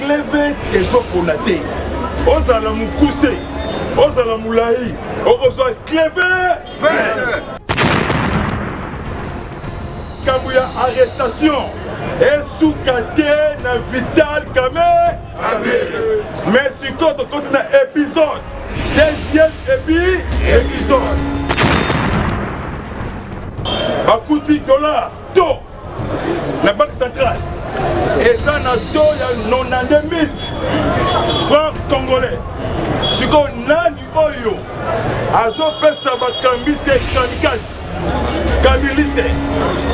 Clevent ezopona te. Ozala mokuse, ozala molai, okozwa Clevent. Likambo ya arrestation esuka te na Vital Kamerhe. Mais sikoyo tokoti na épisode deuxième epi épisode bakuti dollar to na banque centrale eza na taux ya 92 000 francs congolais. Sikoyo nani oyo azopesa bakambiste kamikaze kabiliste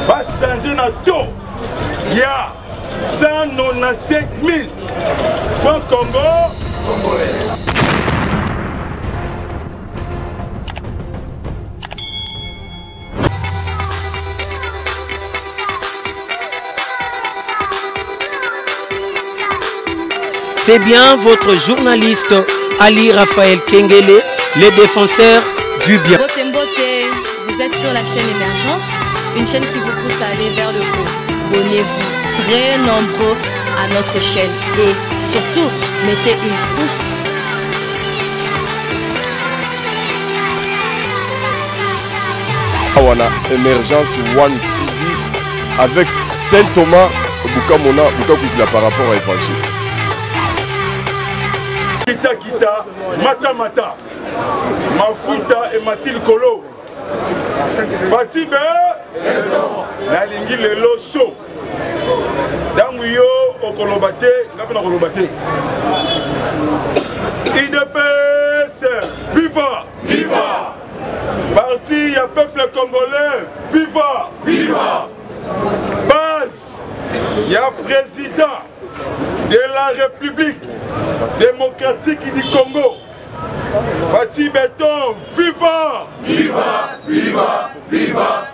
bachange na taux ya 195 000 francs congo congolais? C'est bien votre journaliste Ali Raphaël Kengele, le défenseur du bien. Mbote Mbote, vous êtes sur la chaîne Émergence, une chaîne qui vous pousse à aller vers le haut. Abonnez-vous très nombreux à notre chaîne et surtout, mettez une pouce. Awa na Emergence One TV avec Saint Thomas Bukamona Bukakuikila par rapport à Évangile. Kita kita, mata mata, mafuta emati likolo. Fatibe, nalingi lelo show. Ntango yo okoloba te, nga mpe nakoloba te. UDPS, viva! Viva! Parti ya peuple congolais, viva! Viva! Base ya président de la République démocratique du Congo, Fatshi Béton, viva! Viva! Viva! Viva!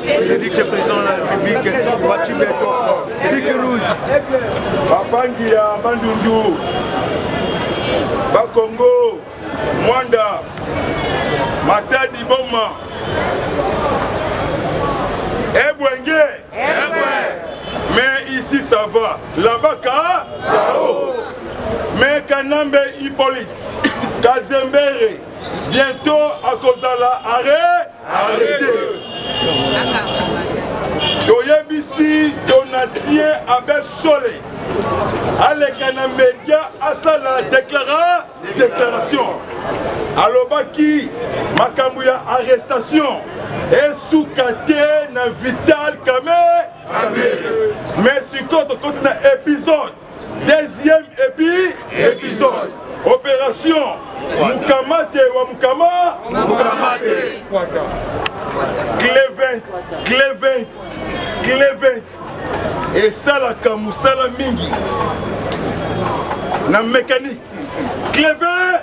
Félix, président de la République, Fatshi Béton, Pique Rouge. Bapangi ya Bandundu, Bakongo, Mwanda, Matadi Boma, Ebwenge, mais ici ça va, là-bas ka, mais Kanambe Hippolyte, Kazembere, bientôt akozala arrêt, arrêté. Toyebisi Donatien Abel Sole aleka na media asala déclaration alobaki makambo ya arrestation esuka te na Vital Kamerhe. Mais sikoyo tokoti na épisode deuxième épisode opération Mukamate wa Mukama Mukamate Clevent Clevent Clevent esalaka mosala mingi na mécanique. Clevent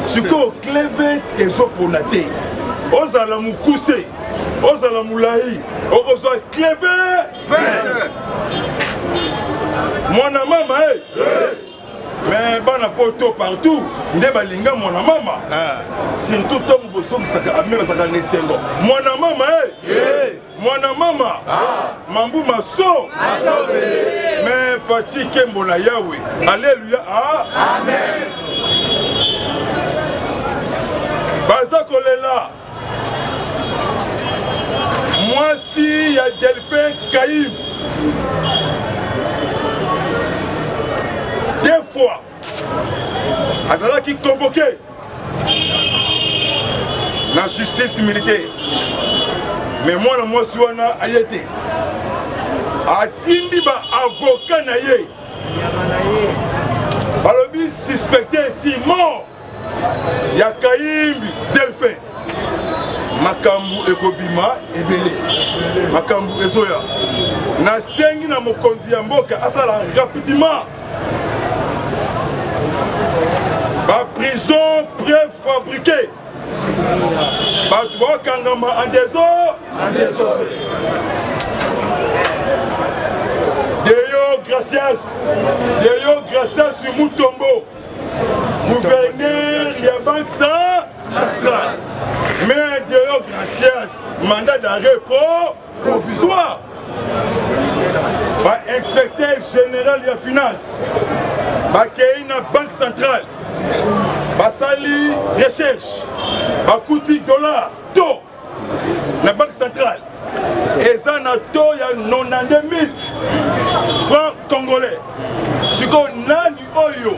sikoyo Clevent ezopona te, ozala mokuse ozala molai, okozwa Clevent. Mwana mama e mais bana poto partout nde balinga mwana mama, surtout ntango bozongisaka ame bazalaka na esengo. Mwana mama e mwana mama mambu maso mais Fatshi kembo na Yahweh, alléluia, amen. Baza kolela mwasi ya Delphin Kaim deux fois azalaki convoqué na justice militaire, mais mwana mwasi wana aye te, atindi ba avocat na ye balobi suspecté si mort ya Kayimbi Delphin. Makambo ekobima ebele, makambo ezoya. Nasengi na mokonzi ya mboka asala rapidement ba prison préfabriquée, bato bakangama en désordre. Deo Gracias, Deo Gracias Mutombo, gouverneur ya banque centrale, mais Deo Gracias mandat d'arrêt provisoire. Bainspecteur général ya finance bakei na banque centrale, basali recherche, bakuti dollar to na banque centrale eza na taux ya 92 000 francs congolais. Sikoyo nani oyo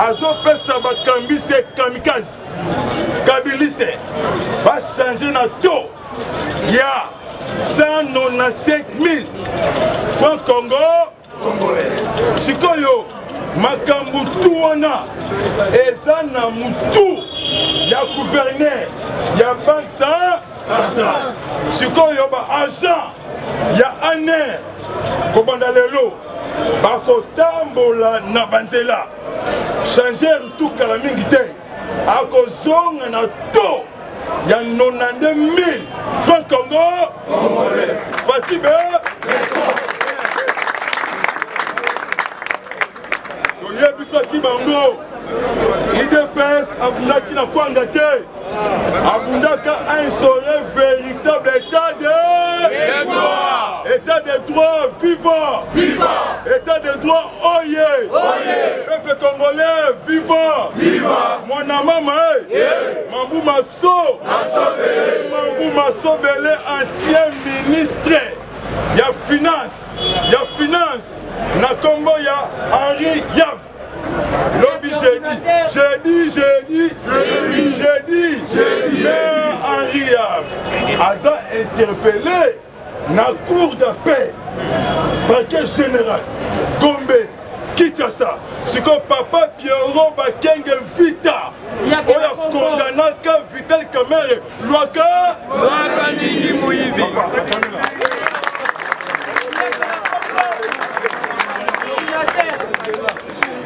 azopesa bakambiste kamikaze kabiliste bachange na taux ya 195 000 francs congo congolais? Sikoyo makambo tu wana eza na mutu ya gouverneur ya banque centrale. Sikoyo baagent ya ANR kobanda lelo bakotambola na banzela, changer tu kala mingi te akozonga na to ya 92 000 francs congo congolais. Fatibe, toyebisaki bango UDPS abundaki na kwanga te, abundaka instaurer véritable état de droit. État de droit, vivant, viva. État de droit, oye, oye. Peuple congolais, vivant, viva. Mwana mama, eh. Mambou Maso, Masobele. Mambou Masobele, ancien ministre ya finance, ya finance na kombo ya Henri Yav. Lobi jeudi, jeudi, jeudi, jeudi, jeudi, Henri Yav aza interpellé na cour d'appel, parquet général Gombe, Kinshasa. Sikoyo papa Pierrot Bakenge Vita oyo akondanaka Vital Kamerhe lwaka lwaka mingi moyibi.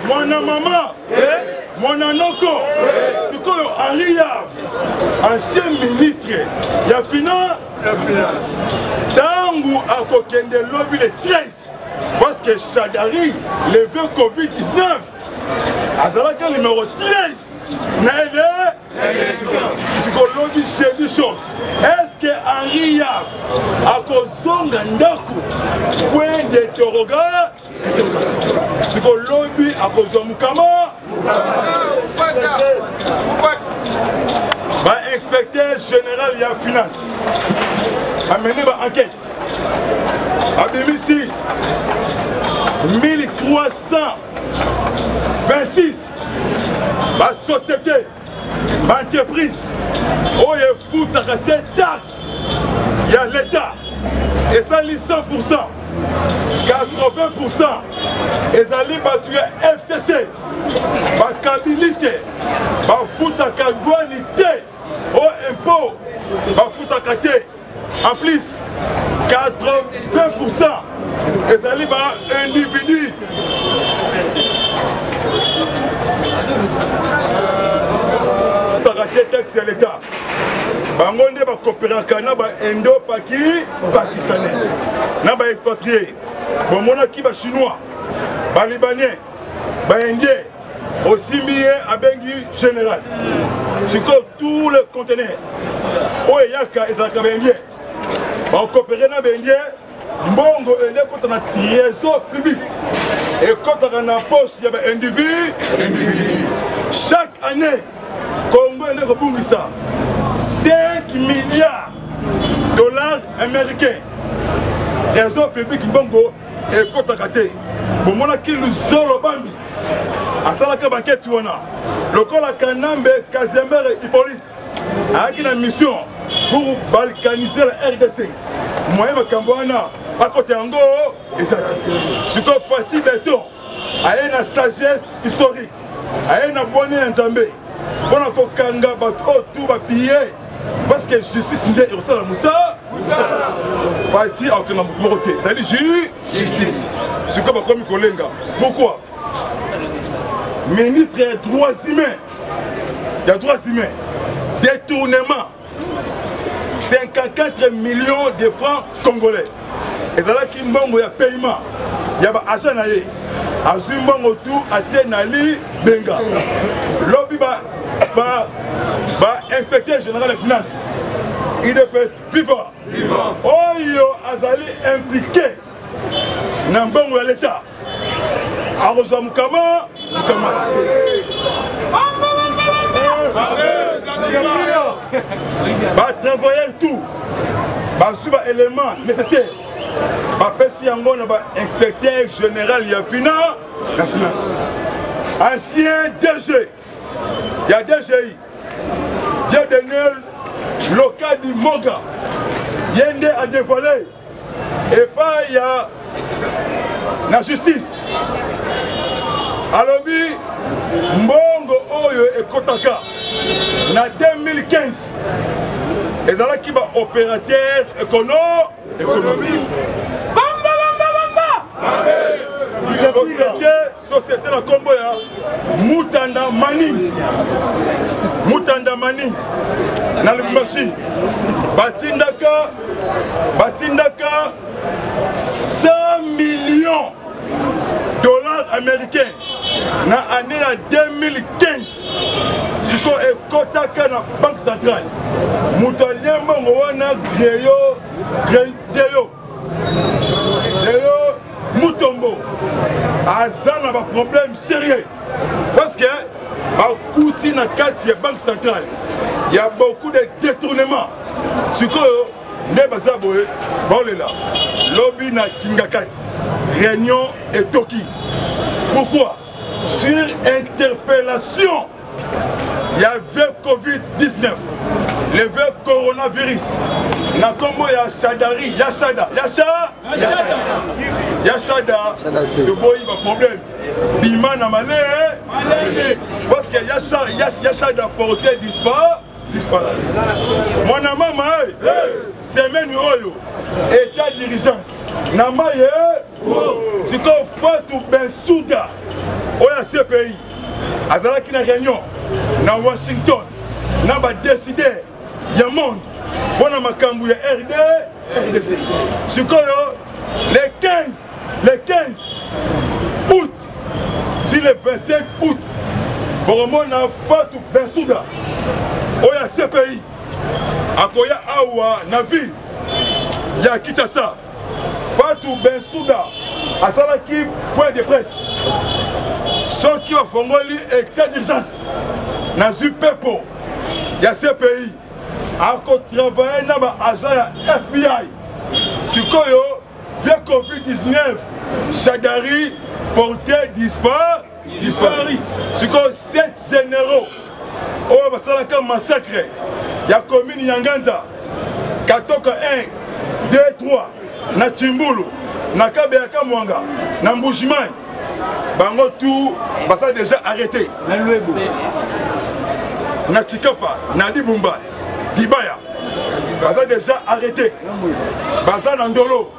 Mwana mama, mwana noko. Sikoyo Henri Yav, ancien ministre ya finance, ntango akokende lobi le 13, parce que Shadary levé Covid-19 azalaka numéro 13 na élection. Sikoyo lobi jeudi choc, est ce que Henri Yav akozonga ndako? Point d'interrogation. Sikoyo lobi akozwa mokama. Bainspecteur général ya finance amene baenquête, abimisi 1326 basociété, baentreprise oyo efutaka te taxe ya l'état. Ezali 100, 80 ezali bato ya FCC, bakabiliste, bafutaka douane te, o impôt bafutaka te. En plus, 80 ezali baindividu bafutaka te taxe ya l'état. Bango nde bakooperaka na baindo paki pakistanais na baexpatrie. Bomonaki bachinois, balibanais, baindien, osimbi ye abengi général. Sikoyo tout le conteneur oyo eyaka ezalaka baindien, bakopere na baindien. Mbongo ende ekota na trésor public, ekotaka na poche ya baindividu. Chaque année Congo ende kobungisa 5 milliards dollars américains. Trésor public mbongo ekotaka te. Bomonaki Luzolo Bambi asalaka baketi wana lokola Kanambe Kazembere Hippolyte ayaki na mission pour balkaniser la RDC. Moyen makambo wana akota yango eza te. Sikoyo Fati Beton aye na sagesse historique, aye na bwanya ya Nzambe mpona kokanga bato oyo tu bapille, parce que justice nde ekosala mosala. Fati akokanga moto moko te, ezali justice. Sikoyo bakomi kolenga pourquoi ministre ya droits humains, ya droits humains, détournement 54 millions de francs congolais ezalaki mbongo ya paiement ya baagent na ye. Azwi mbongo tu atie na libenga. Lobi ba inspecteur général de finance, UDPS viva, oyo azali impliqué. Na mbongo ya leta akozwa mokama mokama batravailleur tout bazwi baélément nécessaire, bapesi yango na bainspecteur général ya fina ya finance. Ancien DG ya DGI, Dieudonné Lokadi Moga, ye nde adévoile epai ya na justice. Alobi mbongo oyo ekotaka na 2015 ezalaki baopérateur économie, société na nkombo ya Mutanda Mani, Mutanda Mani na Lubumbashi. Batindaka 100 millions dollars américains na année ya 2015. Sikoyo ekɔtaka na Banque centrale. Moto alie mbongo wana, Greyo Deyo Deyo Mutombo, aza na baproblème sérieux parce que bakuti na kati ya Banque centrale ya beaucoup de détournement. Sikoyo nde baza boye, baolela. Lobi na Kingakati, réunion etoki. Pourquoi? Sur interpellation ya vieux Covid-19, le vieux coronavirus na nkombo ya Shadari, ya Shada, ya Sha, ya Shada. Toboyi baproblème, bima na male, parce que ya Shada porté disparu. Mwana mama e, semaine oyo état d'urgence na maye. Sikoyo Fatou Bensouda oyo ya CPI azalaki na réunion na Washington na badécideur ya monde mpo na makambo ya RD RDC. Sikoyo le 15, le 15 août ti le 25 août, bokomona Fatou Bensouda oyo ya CPI akoya awa na ville ya Kinshasa. Fatou Bensouda asalaki point de presse: soki bafongoli état d'urgence, nazwi pepo ya CPI, akotravaille na baagent ya FBI. Sikoyo vieux Covid-19 Shadari porté disparu. Sikoyo 7 généraux oyo basalaka massacre ya commune ya Nganza, Katoka 1, 2, 3 na Chimbulu, na Kabeya Kamwanga, na Mbujimai, bango tout baza déjà arrêté, na Chikapa, na Libumba, Dibaya, baza déjà arrêté, baza na Ndolo,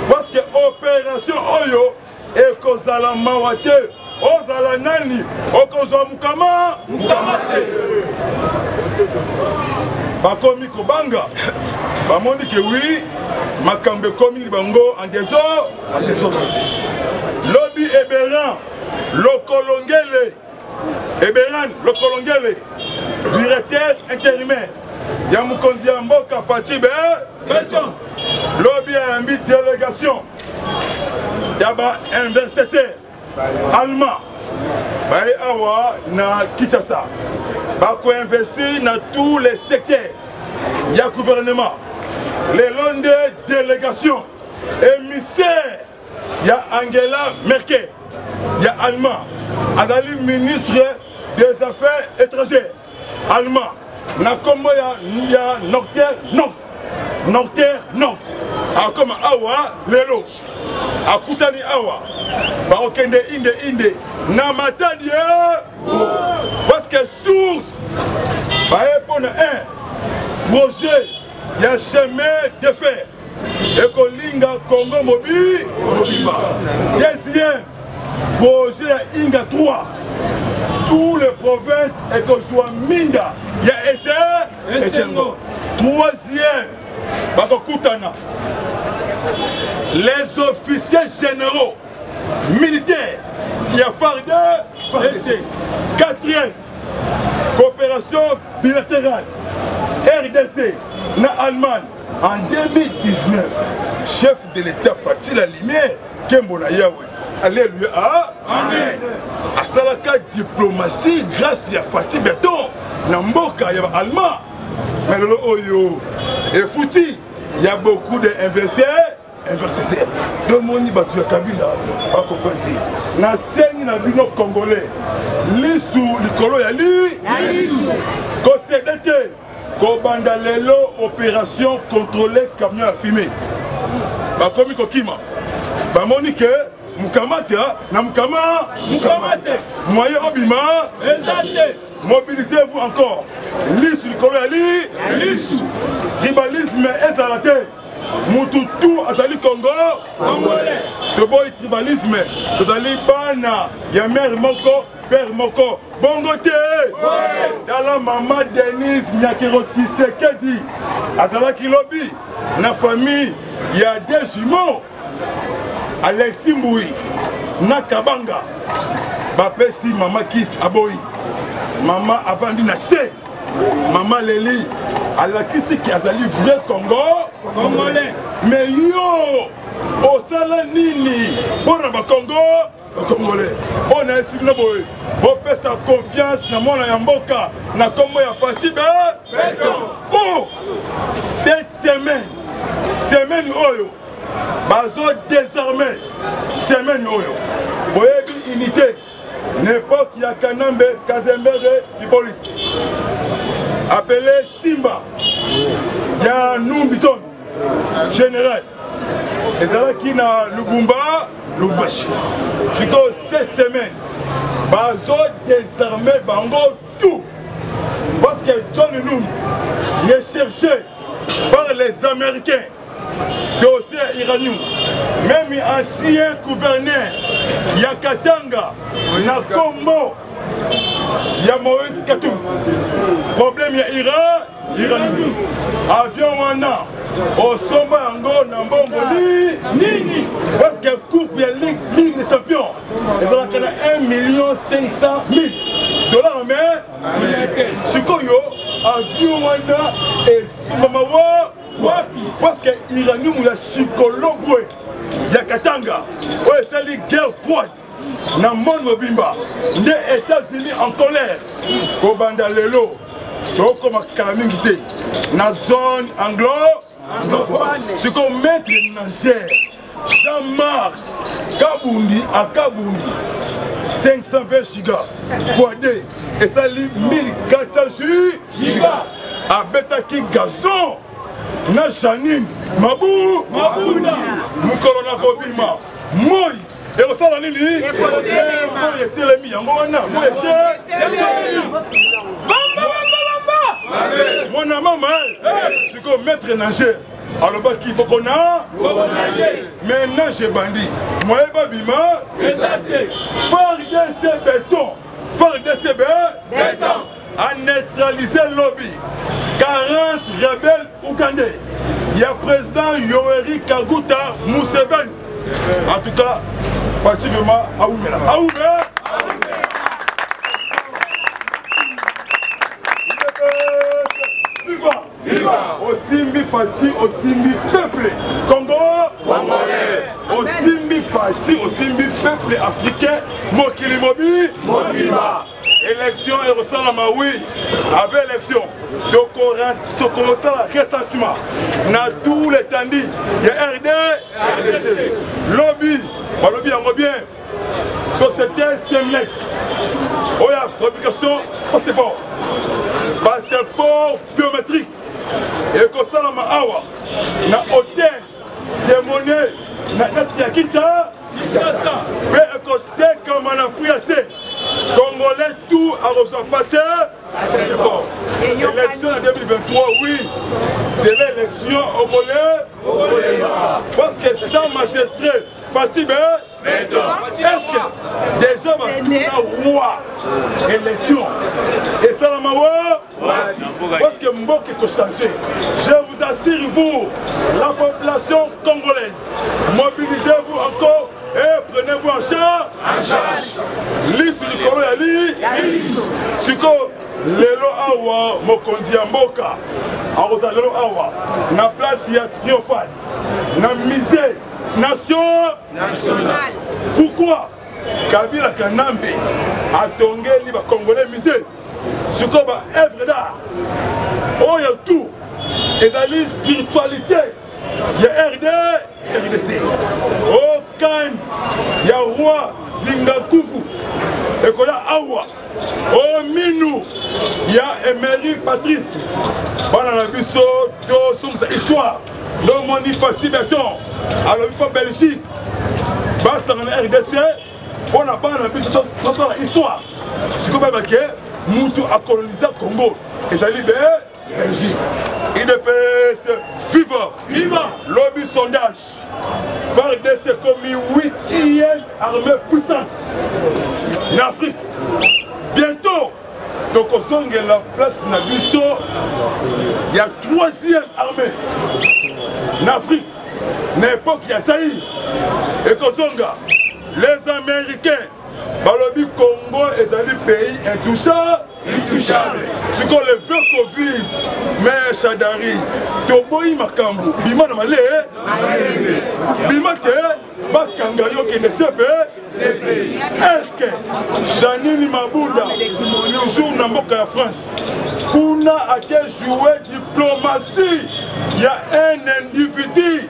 parce que opération oyo ekozala mawa te. Ozala nani, okozwa mokama mokama te. Bakomi kobanga, bamoni ke wi, makambo ekomi bango en désordre, en désordre. Lobi Eberan Lokolongele, Eberan Lokolongele, directeur intérimaire ya mokonzi ya mboka Fatshi Beton, lobi ayambi délégation ya bainvestisseur allemand baye awa na Kinshasa. Bakoinvestir na tous les secteurs ya gouvernement. Lelo nde délégation émissaire ya Angela Merkel ya allemand, azali ministre des Affaires étrangères allemand, na nkombo ya Nocter non Nocter non, akoma awa lelo, akutani awa, bakokende inde inde na Matadi, parce que source baye mpona un projet ya chemin de fer ekolinga Congo mobi mobimba. Deuxième projet ya Inga 3, tous les provinces ekozwa minda ya ese esengo. Troisième, bakokutana les officiers généraux militaires ya FARD, FARDC. Quatrième, coopération bilatérale RDC na Allemagne. En 2019, chef de l'État Fatih la lumière, Kembo na Yahweh. Alléluia. Ah? Amen. Asalaka diplomatie grâce ya Fatih Beton na mboka ya ba allemand. Mais lelo oyo efuti ya beaucoup de investisseurs investisseurs. Domoni bato ya Kabila ba comprendre te. Nasengi na bino congolais lisu likolo ya li lisu kosede te. Kobanda lelo opération contrôler camion ya fumée. Bakomi kokima. Bamoni ke mukamata na mukama mukamate moyen obima eza te. Mobilisez-vous encore. Lisu likolo ya li lisu. Tribalisme ezala te. Mutu tout azali Congo congolais. Toboyi tribalisme, tozali bana ya mère moko père moko bongo te. Tala mama Denise Nyakero Tshisekedi azalaki lobi na famille ya deux jumeaux Alexis Mbui na Kabanga, bapesi mama kit aboyi, mama avandi na se, mama leli alakisi ki azali vrai Congo congolais. Mais yo osala nini mpo na bakongo bacongolais? Oyo na esi bino boye, bopesa confiance na mwana ya mboka na nkombo ya Fatih Beton. Oh, cette semaine, semaine oyo bazo désarmer, semaine oyo boyebi unité na époque ya Kanambe Kazembere Hippolyte appelé Simba ya Numbi John général ezalaki na Lubumba Lubumbashi. Sikoyo cette semaine bazo désarmer bango tout parce que John Numbi est cherché par les Américains, dossier uranium, même ancien gouverneur ya Katanga na Kombo ya Moïse Katumbi, problème ya Iran uranium, avion wana osomba yango na mbongo nini? Parce que coupe ya Ligue des Champions ezalaka na 1 million 500 000 dollars, mais sikoyo avion wana esombama wa wapi? Parce que uranium ya Chikolobwe ya Katanga oyo esali guerre froide na monde mobimba, nde États-Unis en colère. Kobanda lelo tokoma kala mingi te na zone anglo anglophone. Sikoyo maître nageur Jean-Marc Kabundi akabundi 520 giga fois 2 esali 1400 giga, abetaki gazon na Janine Mabu Mabunda. Mokolo na kobima moi ekosala nini? Moi etelemi yango wana, moi etelemi. Mwana mama sikoyo maître nageur alobaki bokona maintenant je bandi moye babima FARDC béton, FARDC béton a neutralisé lobby 40 rebelles ougandais ya président Yoweri Kaguta Museveni. En tout cas Fatih vraiment aoumela aoumela. Viva! Viva! Osimbi Fatih, osimbi peuple Congo congolais, osimbi Fatih, osimbi peuple africain, mokili mobi mobimba. Élection ekosalama, oui, avec élection tokosala recensement na tout l'étendue ya RD RDC. Lobi balobi yango bien, société Semlex oyo ya fabrication passeport, passeport biométrique ekosalama awa na hôtel de monnaie na kati ya kita mpe ekotekama na prix ya se. Congolais tout akozwa passe passeport. Élection en 2023, oui, c'est l'élection au volet, parce que sans majesté Fatih est-ce que déjà batuna roi élection esalama wa? Parce que mboka ekochange, je vous assure, vous la population congolaise, mobilisez-vous encore et prenez-vous en charge. Lisu likolo ya li sikoyo. Lelo awa mokonzi ya mboka akozala lelo awa na place ya triomphal na musée nation nationale. Pourquoi Kabila Kanambe atongeli ba Congolais musée sikoyo ba œuvre d'art oyo tout ezali spiritualité ya RD RDC okan ya roi Zingakufu ekoya awa o minu ya Emery Patrice bana na biso tosongisa histoire lomoni Fatshi Beton alobi fo Belgique basanga na RDC mpo na bana na biso tosala histoire sikoyo bayeba ke mutu akolonisa Congo ezali be Belgique. IDPS viva viva lobi sondage FARDC ekomi 8e armée puissance na Afrique. Bientôt tokozongela place na biso ya 3e armée na Afrique. Na époque ya Zaïre ekozonga les Américains balobi Congo ezali pays intouchable intouchable. Sikoyo le vrai Covid mais Shadary toboyi makambo bima na male bima te bakanga yo kende sepe est-ce que Janine Mabunda toujours na mboka ya France kuna ake jouer diplomatie ya un individu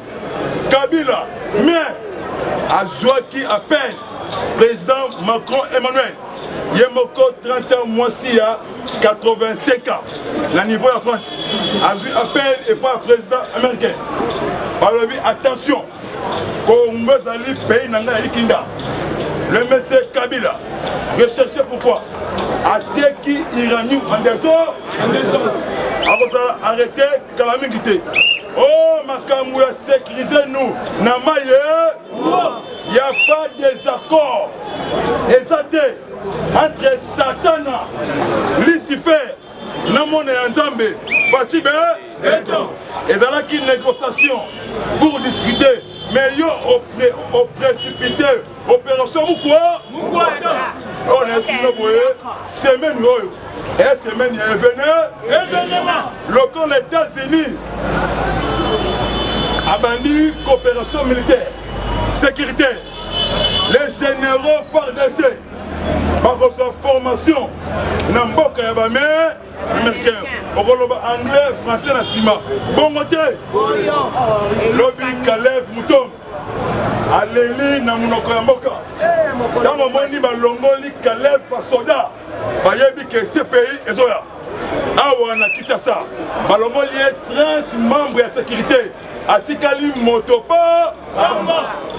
Kabila mais azwaki à peine président Macron Emmanuel ye moko 30 ans mwasi ya 85 ans na niveau ya France azwi appel epai ya président américain balobi attention Congo ezali pays na ngai ya likinda le monsieur Kabila recherche pourquoi ateki uranium en désordre akozala arrêté kala mingi te o oh, makambo ya sécurise nous na maye ya pas des accords eza te entre satana lucifer na mwana ya nzambe Fatshi be ezalaki négociation pour discuter mais yo oprécipité opération mukwa oyo na esino boye semaine oyo e semaine ya événement lokola États-Unis abandi coopération militaire sécurité les généraux FARDC bakozwa formation na mboka ya bame américain okoloba anglais français na nsima bongo te lobi Kalev Mutombo aleli na monoko ya mboka ntango omoni balongoli Kalev basoda bayebi ke CPI ezoya awa na Kinshasa balongoli ye 30 membres ya sécurité atikali moto pa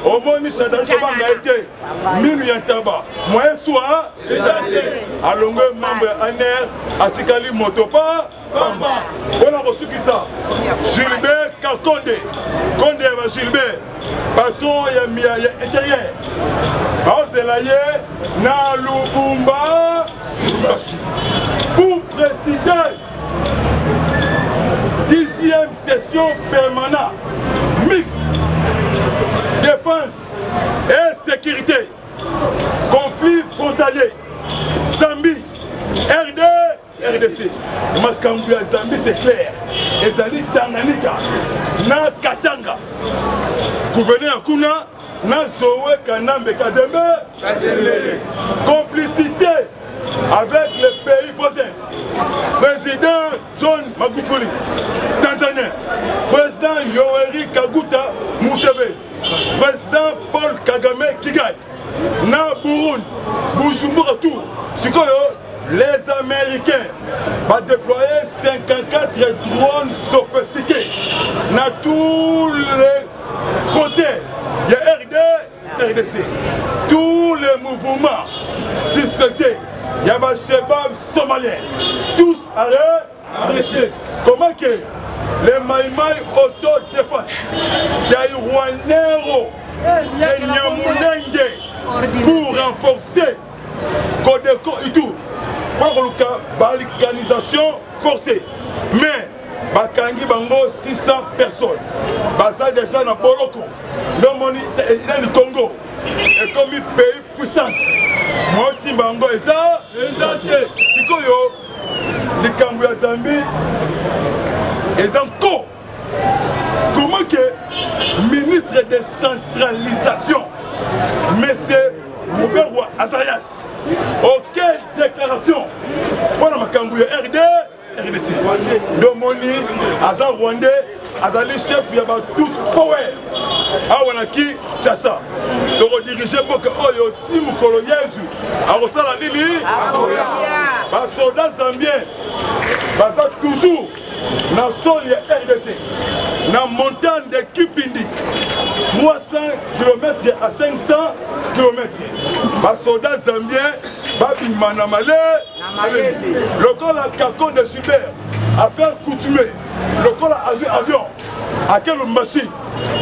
omoni Shadary kobanga ye te minu ya ntaba moyen swa alongwe membre ya ANR atikali moto pa mpona kosukisa Gilbert Kakonde Konde ya ba Gilbert patron ya, ya intérieur baozela ye na Lubumba Lubumbashi pour présider 10e session permanente mixte défense et sécurité conflit frontalier Zambie RD RDC makambo ya Zambie c'est clair ezali Tanganyika na Katanga gouverneur kuna na Zoé Kanambe Kazembe complicité avec les pays voisins président John Magufuli tanzanien président Yoweri Kaguta Museveni président Paul Kagame Kigali na Burundi Bujumbura tout sikoyo les Américains ba déployer 54 drones sophistiqués na tous les frontières ya RD RDC tous les mouvements suspectés ya ba shebab somaliens tous arrêtés comment que les Maïmaï autodéfense Taïwanero et Nyamulenge pour renforcer Codeco et tout pour koluka balkanisation forcée mais bakangi bango 600 personnes baza déjà na boloko ndomoni nani Congo ekomi pays puissance mosimba yango eza eza te sikoyo. Likambo ya Zambie eza nko. Comment que ministre de centralisation monsieur Robert Azarias auquel déclaration mpo na makambo ya RD RDC ndomoni aza rwandais azali chef ya batout power awa na kinshasa tokodirige mboka oyo ti mokolo yezu akosala nini basoldat zambien baza toujours na sol ya rdc na montagne de kipindi 300 km à 500 km basoldat zambien babima na male lokola kakonde gilbert affaire coutumier lokola azwi avion ake lubumbashi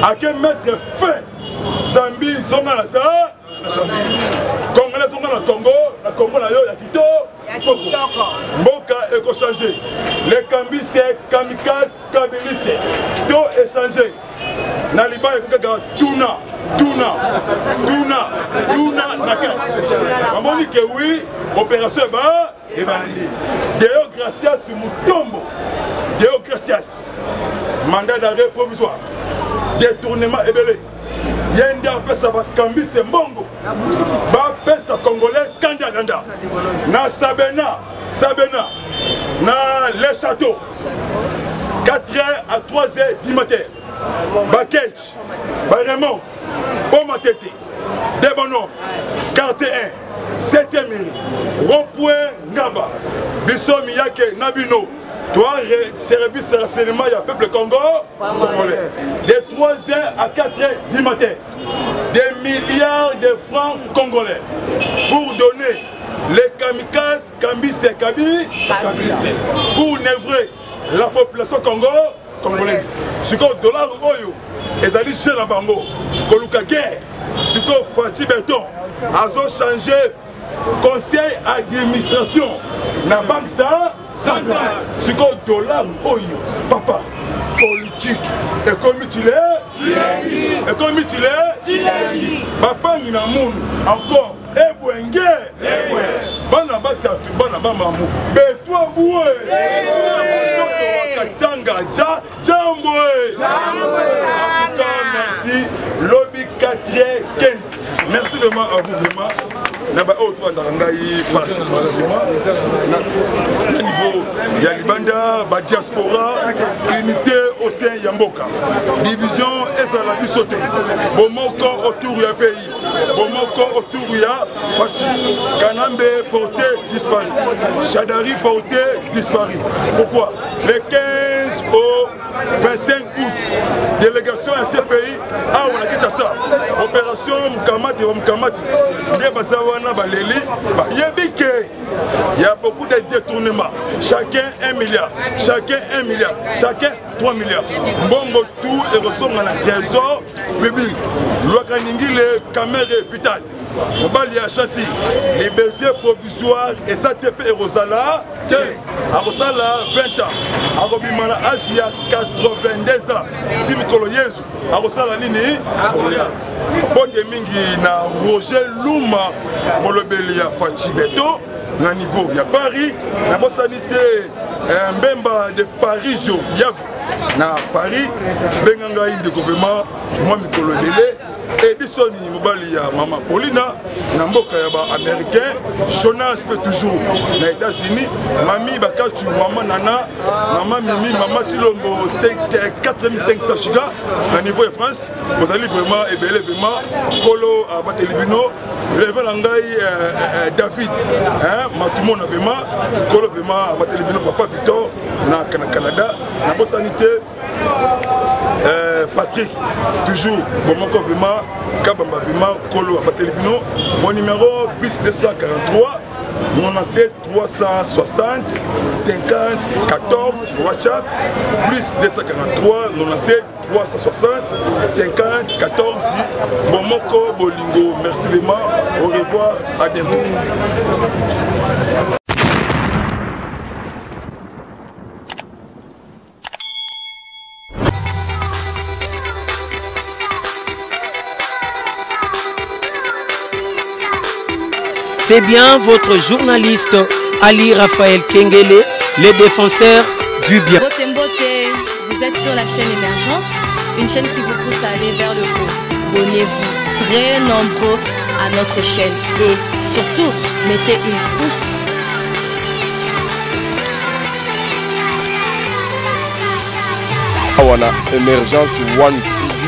ake mettre fin zambi zonga na za na zambi congolais zonga na congo na congo na yo ya kitoko mboka ekochange les cambiste kamikaze kabiliste to échange na libala ekoki kaka tuna tuna tuna tuna na kati bamoni ke wi opération eba ebandi deo gracias mutombo deo gracias mandat d'arrêt provisoire détournement ebele ye nde apesa bakambiste mbongo bapesa congolais kanda kanda na sabena sabena na le château 4 heures à 3 heures du matin bakech baremont bomatete debonhomme quartier 1 7e mairie rond point ngaba biso miyake na bino toi service renseignement ya peuple congo congolais de 3 heures à 4 heures du matin des milliards de francs congolais pour donner les kamikazes cambistes kabi kabilistes pour nevrer la population congo congolaise sikoyo dollar oyo ezali jeu na bango koluka guerre sikoyo Fatshi Beton azo changer conseil administration na banque sa centrale sikoyo dollar oyo papa politique ekomi tile ekomi tile bapangi na munu encore ebwenge bana batatu bana bamamu betwa bue mtoto wa katanga ja jambo en tout cas merci lobi 4h15 merci vraiment à vous vraiment na baoyo tobandaka ngai pasi vraiment na niveau ya libanda badiaspora unité au sein ya mboka division ezala biso te bomoko autour ya pays bomoko autour ya Fatshi Kanambe porté disparu Shadary porté disparu pourquoi le 15 au 25 août délégation ya CPI awa na Kinshasa opération Mukamate wa Mukamate nde baza wana baleli bayebi ke il y a beaucoup de détournements chacun 1 milliard chacun 1 milliard chacun 3 milliards mbongo tout ekozonga na trésor public lwakaningile kamere vital mobali ya shati liberté provisoire eza te mpe ekozala te akosala 20 ans akobima na age ya 82 ans ti mikolo yezu akosala nini mbote mingi na roger luma molobeli ya faci beton na niveau ya paris nabosani te eh, mbemba de parisio yavu na paris benga ngai ndeko vraiment mwa mikolo ebele edisoni mobali ya mama paulina na mboka ya baaméricain jonas mpe toujours na états-unis mami bakatu mama nana mama mimi mama tilombo 4500 giga na niveau ya france bozali vraiment ebele vraiment nkolo abateli bino releve na ngai eh, eh, eh, david matumona vraiment nkolo vraiment abateli bino papa victor na canada nabosani te patrick toujours bomoko vraiment kabamba vraiment nkolo abateli bino mon numéro plus 243 96 360 50 14 whatsapp plus 243 97 360 50 14 bomoko bolingo merci vraiment au revoir à bientôt. C'est bien votre journaliste Ali Raphaël Kengele, les défenseurs du bien. Mbote Mbote, vous êtes sur la chaîne Émergence, une chaîne qui vous pousse à aller vers le haut. Abonnez-vous très nombreux à notre chaîne et surtout, mettez une pouce. Awa na Emergence One TV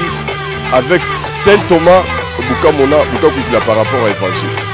avec Saint Thomas Bukamona Bukakuikila par rapport à évangile.